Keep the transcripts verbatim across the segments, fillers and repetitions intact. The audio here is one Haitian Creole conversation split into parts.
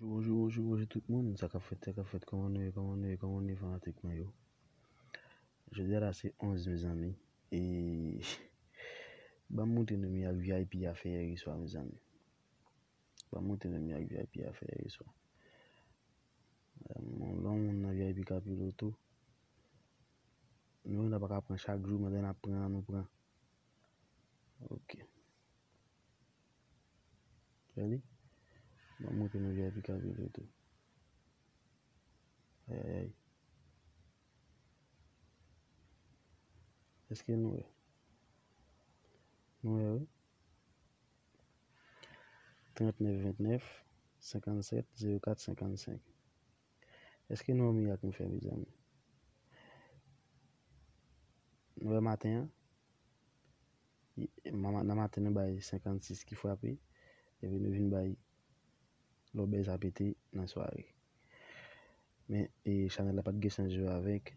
Bonjou, bonjou, bonjou tout moun. Sa k ap fèt, sa k ap fèt? Kòman nou ye, kòman nou ye, kòman nou ye, fanatik mwen yo? Jodi a la se onz, mezanmi. E ban m montre nou mirak V I P a fè yè swa, mezanmi. Ban m montre nou mirak V I P a fè yè swa. Yon lòt moun nan V I P Capital tou. Nou menm n ap ka pran chak jou, pandan n ap pran, nou pran. Ok. Gade. Ban m montre nou V I P Capital tou. Ay, ay, ay. Èske nou wè? Nou wè, wi. Trannèf vennèf, senkannsèt, zewo kat, senkannsenk. Èske nou wè mirak nou fè, mezanmi? Nou wè maten an? Nan maten, nou bay senkannsis ki frape, epi nou vin bay lòbèy sa pete nan sware. Men, e, chanèl la pa t gen chans jwe avèk,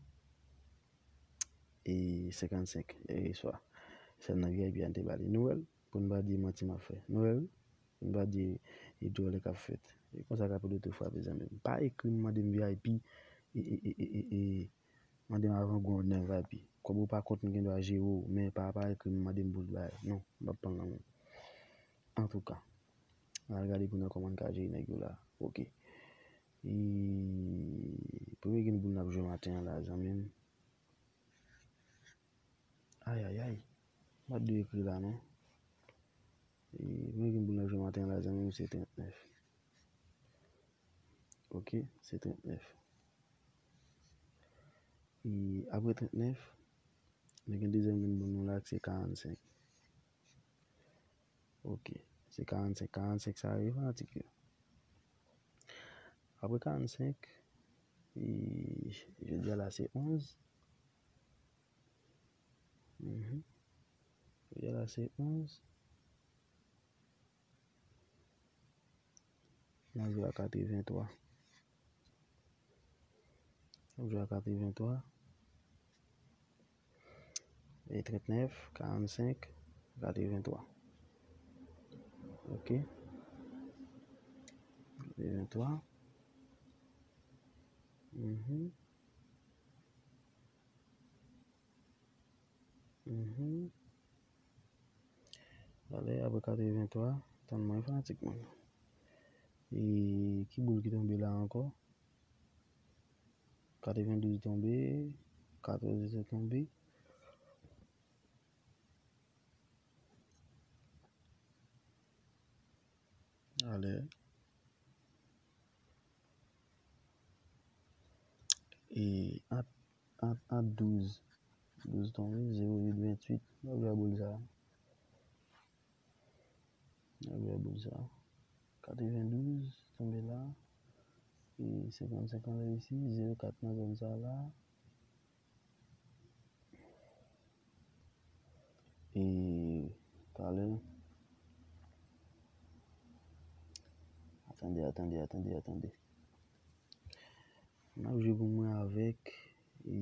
e, senkannsenk, e, swa. Sèl nan V I P a n te ba li. Nou wè l, pou n pa di manti m ap fè. Nou wè l, pou n pa di e djòlè k ap fèt. E konsa k ap tou frape, zanmi m. Pa ekri m, mande m V I P, e, e, e, e, e, e, mande m avan gou nan V I P. Kòb ou pa kont m gen dwa jere w, men pa, pa ekri m, mande m pou l bay. Non, m p ap pran nan men w. Antouka, n al gade pou n wè kòman n ka jere nèg yo la. Ok. E, premye grenn boul n ap jwe maten an la, zanmi m. Ay, ay, ay. M pa t dwe ekri la, non. E, premye grenn boul n ap jwe maten an la, zanmi m, se trannèf. Ok, se trannèf. E, apre trannèf, nou gen dezyèm grenn boul nou la, ki se karannsenk. Ok, se karannsenk. Karannsenk sa yo, fanatik yo. Apre karannsenk, e, jodi a la se onz. Mhm. Jodi a la se onz. N ap jwe a katrevenntwa. N ap jwe a katrevenntwa. E trannèf, karannsenk, katrevenntwa. Ok. Katrevenntwa. Mhm. Mhm. Talè, apre katrevenntwa, tann mwen fanatik mwen. E ki boul ki tonbe la ankò? Katrevendouz tonbe, katòz tonbe. Alè. E ant, ant, ant douz. Douz tonbe, zewo uit, venntuit. N ap jwe boul sa. N ap jwe boul sa. Katrevendouz tonbe la. E senkannsenk anlè isi, zewo kat nan zòn sa la. E talè. Atande, atande, atande, atande. N ap jwe pou mwen avèk, e,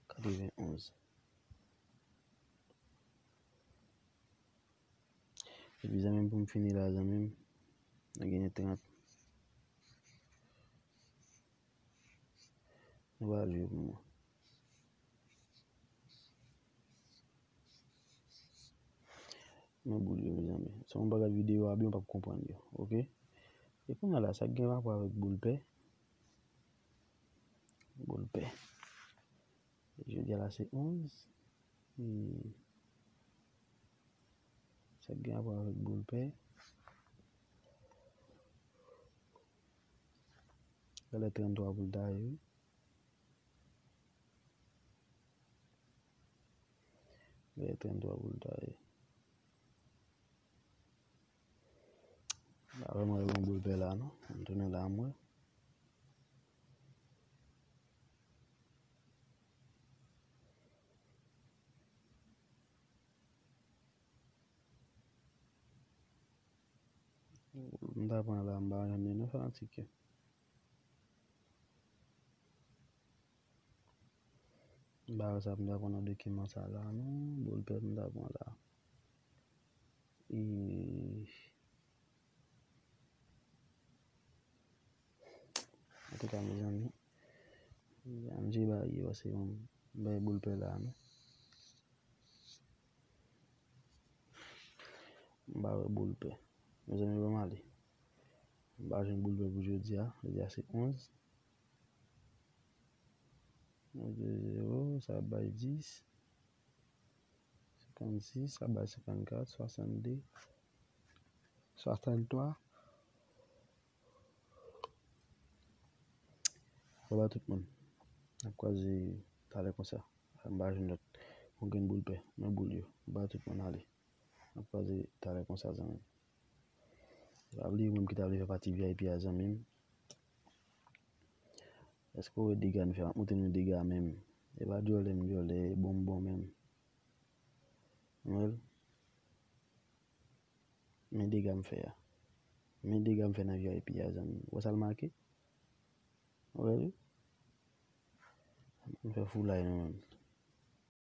katrevenonz. Epi zanmi m, pou m fini la, zanmi m, nou genyen trant. Nou va jwe pou mwen. Men boul yo, mezanmi. Si w pa gad videyo a byen, w p ap konprann yo, ok? E kounye a la, sa k gen rapò avèk boul pè? Boul pè. Jodi a la se onz. E sa k gen rapò avèk boul pè. Valè tranntwa pou l ta ye, wi. Valè tranntwa pou l ta ye. La vrèman, yo gen boul pè la, non? M tounen la, m wè. M ta pran la, m pa janm ye non, fanatik yo. M pa wè sa m ta pran nan dokiman sa la, non. Boul pè m ta pran la. E, antouka, mezanmi. Ann jere bagay yo, paske m bay boul pè la, non. M pa wè boul pè. Mezanmi, ban m ale. M pa jwenn boul pè pou jodi a. Jodi a se onz. Onz de zero, sa bay dis. Senkannsis, sa bay senkannkat, swasanndde, swasanntwa. Baba tout moun. N ap kwaze talè konsa. M pa jwenn lòt. Yon grenn boul pè. Men boul yo. Baba tout moun ale. N ap kwaze talè konsa, zanmi. Pa bliye ou menm ki ta vle fè pati V I P a, zanmi m. Èske w wè dega n fè? M ap montre nou dega menm. E pa djòlè m djòlè, e bon m bon menm. Ou wè l? Men dega m fè a. Men dega m fè nan V I P a, zanmi. Ou wè sa l make? Ou wè l? M fè foulay nou menm.